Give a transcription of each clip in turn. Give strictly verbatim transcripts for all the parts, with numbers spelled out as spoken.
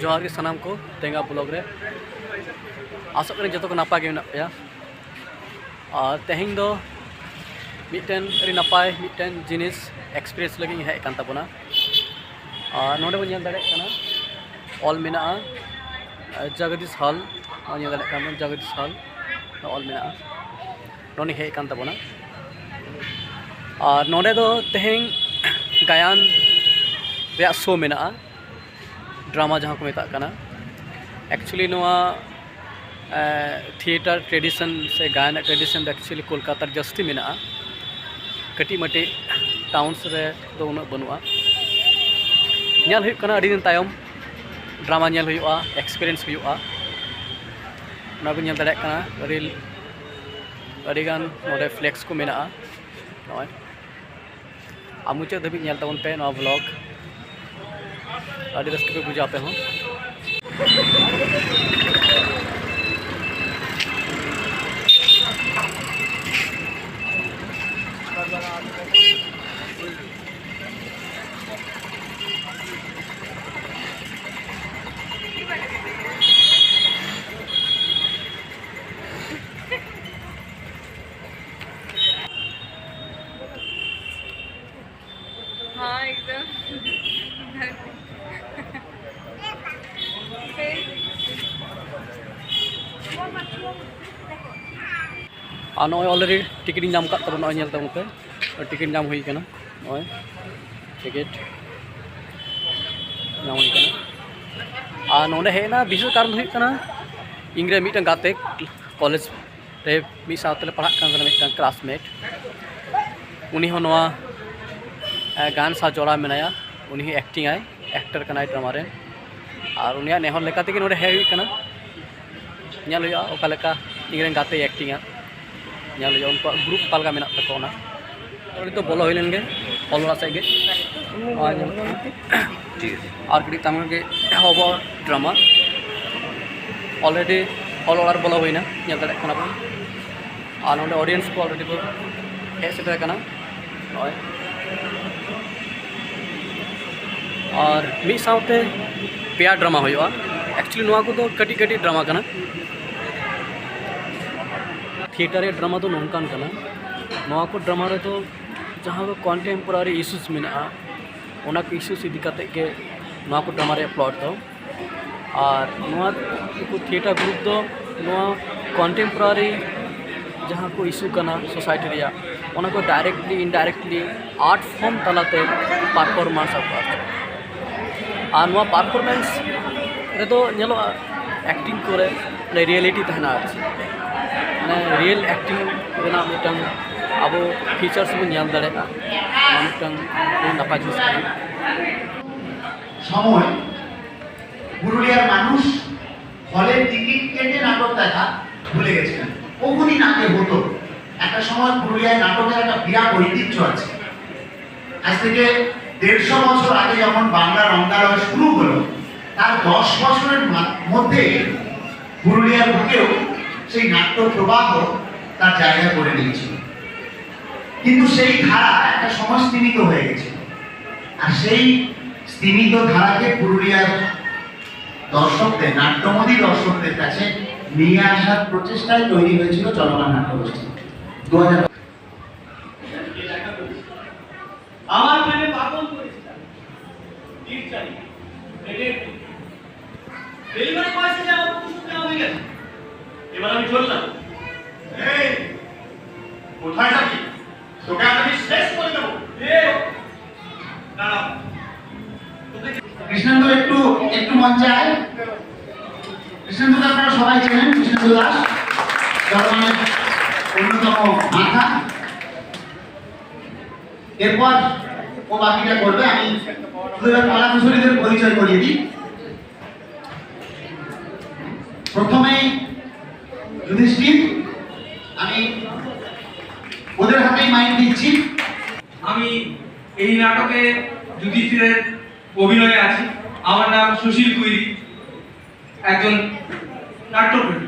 ᱡᱚᱦᱟᱨ ᱜᱮ ᱥᱟᱱᱟᱢ ᱠᱚ ᱛᱮᱸᱜᱟ ᱵᱞᱚᱜ ᱨᱮ᱾ ᱟᱥᱚᱜ ᱠᱟᱹᱱᱟᱹᱧ ᱡᱚᱛᱚ ᱠᱚ ᱱᱟᱯᱟᱭ ᱜᱮ ᱢᱮᱱᱟᱜ ᱯᱮᱭᱟ᱾ ᱟᱨ ᱛᱮᱦᱮᱧ ᱫᱚ ᱢᱤᱫᱴᱮᱱ ᱟᱹᱰᱤ ᱱᱟᱯᱟᱭ ᱢᱤᱫᱴᱮᱱ ᱡᱤᱱᱤᱥ ᱮᱠᱥᱯᱤᱨᱤᱭᱮᱱᱥ ᱞᱟᱹᱜᱤᱫ ᱤᱧ ᱦᱮᱡ ᱟᱠᱟᱱ ᱛᱟᱵᱚᱱᱟ᱾ ᱟᱨ ᱱᱚᱰᱮ ᱵᱚᱱ ᱧᱮᱞ ᱫᱟᱲᱮᱭᱟᱜ ᱠᱟᱱᱟ, ᱚᱞ ᱢᱮᱱᱟᱜᱼᱟ ᱡᱚᱜᱚᱫᱤᱥ ᱦᱚᱞ᱾ ᱱᱚᱜᱼᱚᱭ ᱧᱮᱞ ᱫᱟᱲᱮᱭᱟᱜ ᱠᱟᱱᱟ ᱵᱚᱱ ᱡᱚᱜᱚᱫᱤᱥ ᱦᱚᱞ ᱚᱞ ᱢᱮᱱᱟᱜᱼᱟ᱾ ᱱᱚᱰᱮ ᱦᱮᱡ ᱟᱠᱟᱱ ᱛᱟᱵᱚᱱᱟ᱾ ᱟᱨ ᱱᱚᱰᱮ ᱫᱚ ᱛᱮᱦᱮᱧ ᱜᱟᱭᱟᱱ ᱨᱮᱭᱟᱜ ᱥᱳ ᱢᱮᱱᱟᱜᱼᱟ, ᱰᱨᱟᱢᱟ ᱡᱟᱦᱟᱸ ᱠᱚ ᱢᱮᱛᱟᱜ ᱠᱟᱱᱟ᱾ ᱮᱠᱪᱩᱭᱮᱞᱤ ᱱᱚᱣᱟ ᱛᱷᱤᱭᱮᱴᱟᱨ ᱴᱨᱮᱰᱤᱥᱚᱱ ᱥᱮ ᱜᱟᱭᱟᱱ ᱨᱮᱭᱟᱜ ᱴᱨᱮᱰᱤᱥᱚᱱ ᱫᱚ ᱮᱠᱪᱩᱭᱮᱞᱤ ᱠᱳᱞᱠᱟᱛᱟ ᱨᱮ ᱡᱟᱹᱥᱛᱤ ᱢᱮᱱᱟᱜᱼᱟ, ᱠᱟᱹᱴᱤᱡ ᱢᱟᱹᱴᱤᱡ ᱴᱟᱣᱩᱱᱥ ᱨᱮ ᱫᱚ ᱩᱱᱟᱹᱜ ᱵᱟᱹᱱᱩᱜᱼᱟ᱾ ᱧᱮᱞ ᱦᱩᱭᱩᱜ ᱠᱟᱱᱟ ᱟᱹᱰᱤ ᱫᱤᱱ ᱛᱟᱭᱚᱢ ᱰᱨᱟᱢᱟ ᱧᱮᱞ ᱦᱩᱭᱩᱜᱼᱟ, ᱮᱠᱥᱯᱤᱨᱤᱭᱮᱱᱥ ᱦᱩᱭᱩᱜᱼᱟ᱾ ᱚᱱᱟ ᱵᱤᱱ ᱧᱮᱞ ᱫᱟᱲᱮᱭᱟᱜ ᱠᱟᱱᱟ, ᱟᱹᱰᱤ ᱟᱹᱰᱤᱜᱟᱱ ᱱᱚᱰᱮ ᱯᱷᱞᱮᱠᱥ ᱠᱚ ᱢᱮᱱᱟᱜᱼᱟ᱾ ᱱᱚᱜᱼᱚᱭ ᱟᱨ ᱢᱩᱪᱟᱹᱫ ᱫᱷᱟᱹᱵᱤᱡ ᱧᱮᱞ ᱛᱟᱵᱚᱱ ᱯᱮ ᱱᱚᱣᱟ ᱵᱞᱚᱜ, ᱟᱹᱰᱤ ᱨᱟᱹᱥᱠᱟᱹ ᱯᱮ ᱵᱩᱡᱟ ᱟᱯᱮ ᱦᱚᱸ᱾ हाँ, एकदम। ᱟᱨ ᱱᱚᱜᱼᱚᱭ ᱚᱞᱨᱮᱰᱤ ᱴᱤᱠᱤᱴ ᱤᱧ ᱧᱟᱢ ᱟᱠᱟᱫ ᱛᱟᱵᱚᱱᱟ, ᱱᱚᱜᱼᱚᱭ ᱧᱮᱞ ᱛᱟᱵᱚᱱ ᱯᱮ, ᱴᱤᱠᱤᱴ ᱧᱟᱢ ᱦᱩᱭ ᱠᱟᱱᱟ᱾ ᱱᱚᱜᱼᱚᱭ ᱴᱤᱠᱤᱴ ᱧᱟᱢ ᱦᱩᱭ ᱠᱟᱱᱟ᱾ ᱟᱨ ᱱᱚᱰᱮ ᱦᱮᱡ ᱮᱱᱟ ᱵᱤᱥᱮᱥ ᱠᱟᱨᱚᱱ ᱫᱚ ᱦᱩᱭᱩᱜ ᱠᱟᱱᱟ, ᱤᱧ ᱨᱮ ᱢᱤᱫᱴᱟᱝ ᱜᱟᱛᱮ, ᱠᱚᱞᱮᱡᱽ ᱨᱮ ᱢᱤᱫ ᱥᱟᱶ ᱛᱮᱞᱮ ᱯᱟᱲᱦᱟᱜ ᱠᱟᱱ ᱛᱟᱦᱮᱱᱟ, ᱢᱤᱫᱴᱟᱝ ᱠᱞᱟᱥᱢᱮᱴ, ᱩᱱᱤ ᱦᱚᱸ ᱱᱚᱣᱟ ᱜᱟᱭᱟᱱ ᱥᱟᱶ ᱡᱚᱲᱟᱣ ᱢᱮᱱᱟᱭᱟ᱾ ᱩᱱᱤ ᱦᱚᱸ ᱮᱠᱴᱤᱝ ᱟᱭ, ᱮᱠᱴᱟᱨ ᱠᱟᱱᱟᱭ ᱰᱨᱟᱢᱟ ᱨᱮᱱ᱾ ᱟᱨ ᱩᱱᱤᱭᱟᱜ ᱱᱮᱦᱚᱨ ᱞᱮᱠᱟ ᱛᱮᱜᱮ ᱱᱚᱰᱮ ᱦᱮᱡ ᱦᱩᱭᱩᱜ ᱠᱟᱱᱟ᱾ ᱧᱮᱞ ᱦᱩᱭᱩᱜᱼᱟ ᱚᱠᱟ ᱞᱮᱠᱟ ᱤᱧ ᱨᱮᱱ ᱜᱟᱛᱮᱭ ᱮᱠᱴᱤᱝᱟ, ᱧᱮᱞ ᱦᱩᱭᱩᱜᱼᱟ ᱩᱱᱠᱩᱣᱟᱜ ᱜᱨᱩᱯ ᱚᱠᱟ ᱞᱮᱠᱟ ᱢᱮᱱᱟᱜ ᱛᱟᱠᱚᱣᱟ ᱚᱱᱟ᱾ ᱱᱤᱛᱚᱜ ᱵᱚᱞᱚ ᱦᱩᱭ ᱞᱮᱱ ᱜᱮ ᱦᱚᱞ ᱚᱲᱟᱜ ᱥᱮᱫ ᱜᱮ᱾ ᱟᱨ ᱧᱮᱞᱚᱜ ᱠᱟᱱᱟ ᱟᱨ ᱠᱟᱹᱴᱤᱡ ᱛᱟᱭᱚᱢ ᱜᱮ ᱮᱦᱚᱵᱚᱜᱼᱟ ᱰᱨᱟᱢᱟ᱾ ᱚᱞᱨᱮᱰᱤ ᱦᱚᱞ ᱚᱲᱟᱜ ᱨᱮ ᱵᱚᱞᱚ ᱦᱩᱭᱱᱟ, ᱧᱮᱞ ᱫᱟᱲᱮᱭᱟᱜ ᱠᱟᱱᱟ ᱵᱚᱱ᱾ ᱟᱨ ᱱᱚᱰᱮ ᱚᱰᱤᱭᱮᱱᱥ ᱠᱚ ᱚᱞᱨᱮᱰᱤ ᱠᱚ ᱦᱮᱡ ᱥᱮᱴᱮᱨ ᱟᱠᱟᱱᱟ᱾ ᱱᱚᱜᱼᱚᱭ ᱟᱨ ᱢᱤᱫ ᱥᱟᱶᱛᱮ ᱯᱮᱭᱟ ᱰᱨᱟᱢᱟ ᱦᱩᱭᱩᱜᱼᱟ᱾ ᱮᱠᱪᱩᱭᱮᱞᱤ ᱱᱚᱣᱟ ᱠᱚᱫᱚ ᱠᱟᱹᱴᱤᱡ ᱠᱟᱹᱴᱤᱡ ᱰᱨᱟᱢᱟ ᱠᱟᱱᱟ᱾ ᱛᱷᱤᱭᱮᱴᱟᱨ ᱨᱮᱭᱟᱜ ᱰᱨᱟᱢᱟ ᱫᱚ ᱱᱚᱝᱠᱟᱱ ᱠᱟᱱᱟ, ᱱᱚᱣᱟ ᱠᱚ ᱰᱨᱟᱢᱟ ᱨᱮᱫᱚ ᱡᱟᱦᱟᱸ ᱫᱚ ᱠᱚᱱᱴᱮᱢᱯᱳᱨᱟᱨᱤ ᱤᱥᱩᱥ ᱢᱮᱱᱟᱜᱼᱟ, ᱚᱱᱟ ᱠᱚ ᱤᱥᱩᱥ ᱤᱫᱤ ᱠᱟᱛᱮᱫ ᱜᱮ ᱱᱚᱣᱟ ᱠᱚ ᱰᱨᱟᱢᱟ ᱨᱮᱭᱟᱜ ᱯᱞᱚᱴ ᱫᱚ᱾ ᱟᱨ ᱱᱚᱣᱟ ᱠᱚ ᱛᱷᱤᱭᱮᱴᱟᱨ ᱜᱨᱩᱯ ᱫᱚ ᱱᱚᱣᱟ ᱠᱚᱱᱴᱮᱢᱯᱳᱨᱟᱨᱤ ᱡᱟᱦᱟᱸ ᱠᱚ ᱤᱥᱩ ᱠᱟᱱᱟ ᱥᱳᱥᱟᱭᱴᱤ ᱨᱮᱭᱟᱜ, ᱚᱱᱟ ᱠᱚ ᱰᱟᱭᱨᱮᱠᱴᱞᱤ ᱤᱱᱰᱟᱭᱨᱮᱠᱴᱞᱤ ᱟᱨᱴ ᱯᱷᱚᱨᱢ ᱛᱟᱞᱟᱛᱮ ᱯᱟᱨᱯᱷᱚᱨᱢᱟᱱᱥ ᱟᱠᱚ᱾ ᱟᱨ ᱱᱚᱣᱟ ᱯᱟᱨᱯᱷᱚᱨᱢᱮᱱᱥ ᱨᱮᱫᱚ ᱧᱮᱞᱚᱜᱼᱟ, ᱮᱠᱴᱤᱝ ᱠᱚᱨᱮ ᱢᱟᱱᱮ ᱨᱤᱭᱮᱞᱤᱴᱤ ᱛᱟᱦᱮᱱᱟ ᱟᱨ ᱪᱮᱫ, ᱢᱟᱱᱮ ᱨᱤᱭᱮᱞ ᱮᱠᱴᱤᱝ ᱨᱮᱱᱟᱜ ᱢᱤᱫᱴᱟᱝ ᱟᱵᱚ ᱯᱷᱤᱪᱟᱨᱥ ᱵᱚᱱ ᱧᱮᱞ ᱫᱟᱲᱮᱭᱟᱜᱼᱟ᱾ ᱱᱚᱣᱟ ᱢᱤᱫᱴᱟᱝ ᱟᱹᱰᱤ ᱱᱟᱯᱟᱭ ᱡᱤᱱᱤᱥ ᱠᱟᱱᱟ᱾ সময় পুরুলিয়ার মানুষ হলের টিকিট কেটে নাটক দেখা ভুলে গেছিলেন। বহুদিন আগে হতো, একটা সময় পুরুলিয়ায় নাটকের একটা বিরাট ঐতিহ্য আছে। আজ থেকে দেড়শো বছর আগে যখন বাংলা রঙ্গালয় শুরু হলো, তার দশ বছরের মা- মধ্যে পুরুলিয়ার বুকেও সেই নাট্য প্রবাহ তার জায়গা করে নিয়েছিল। কিন্তু সেই ধারা একটা সময় স্তীমিত হয়ে গেছে। আর সেই স্তীমিত ধারাকে পুরুলিয়ার দর্শকদের, নাট্যমোদী দর্শকদের কাছে নিয়ে আসার প্রচেষ্টায় তৈরি হয়েছিল চলমান নাট্যগোষ্ঠী। দু হাজার আমার প্রেমে পাগল করেছিলাম। তীর চাই, প্রেমের তীর। ডেলিভারি বয় এসে আমার প্রতিশোধ নেওয়া হয়ে গেছে। এবার আমি চললাম। এই, কোথায় যাবি? তোকে আজ আমি শেষ করে দেবো। এ, দাঁড়াও। তোকে কৃষ্ণেন্দু একটু, একটু মঞ্চে আয়। কৃষ্ণেন্দুকে আপনারা সবাই চেনেন, কৃষ্ণেন্দু দাস, জলপানের অন্যতম মাথা। এরপর ও বাকিটা করবে। আমি শুধু এবার কলাকুশলীদের পরিচয় করিয়ে দিই। প্রথমেই যুধিষ্ঠির, আমি ওদের হাতেই মাইক দিচ্ছি। আমি এই নাটকে যুধিষ্ঠিরের অভিনয়ে আছি। আমার নাম সুশীল কুইরি, একজন নাট্যপ্রেমী।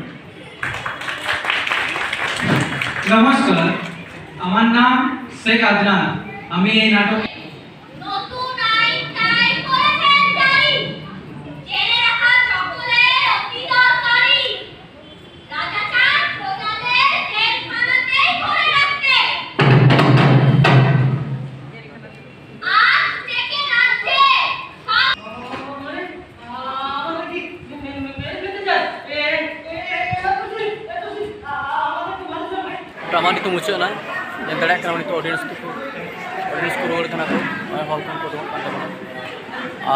নমস্কার, আমার নাম শেখ আদনান। আমি এই নাটক নতুন আইন তাই করেছেন জারি। ᱢᱩᱪᱟᱹᱫ ᱮᱱᱟ᱾ ᱧᱮᱞ ᱫᱟᱲᱮᱭᱟᱜ ᱠᱟᱱᱟ ᱱᱤᱛᱚᱜ audience ᱠᱚ, audience ᱠᱚ ᱨᱩᱣᱟᱹᱲ ᱠᱟᱱᱟ ᱠᱚ, ᱱᱚᱜᱼᱚᱭ ᱦᱚᱲ ᱠᱚᱦᱚᱸ ᱠᱚ ᱩᱰᱩᱠᱚᱜ ᱠᱟᱱ ᱛᱟᱵᱚᱱᱟ᱾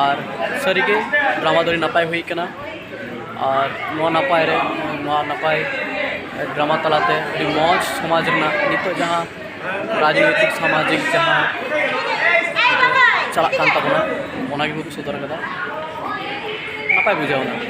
ᱟᱨ ᱥᱟᱹᱨᱤᱜᱮ drama ᱫᱚ ᱟᱹᱰᱤ ᱱᱟᱯᱟᱭ ᱦᱩᱭ ᱠᱟᱱᱟ᱾ ᱟᱨ ᱱᱚᱣᱟ ᱱᱟᱯᱟᱭ ᱨᱮ, ᱱᱚᱣᱟ ᱱᱟᱯᱟᱭ drama ᱛᱟᱞᱟᱛᱮ ᱟᱹᱰᱤ ᱢᱚᱡᱽ ᱥᱚᱢᱟᱡᱽ ᱨᱮᱱᱟᱜ ᱱᱤᱛᱚᱜ ᱡᱟᱦᱟᱸ ᱨᱟᱡᱽᱱᱳᱭᱛᱤᱠ ᱥᱟᱢᱟᱡᱤᱠ ᱡᱟᱦᱟᱸ ᱪᱟᱞᱟᱜ ᱠᱟᱱ ᱛᱟᱵᱚᱱᱟ, ᱚᱱᱟ ᱜᱮᱵᱚᱱ ᱩᱫᱩᱜ ᱥᱚᱫᱚᱨ ᱠᱟᱫᱟ᱾ ᱱᱟᱯᱟᱭ ᱵᱩᱡᱷᱟᱹᱣ ᱮᱱᱟ᱾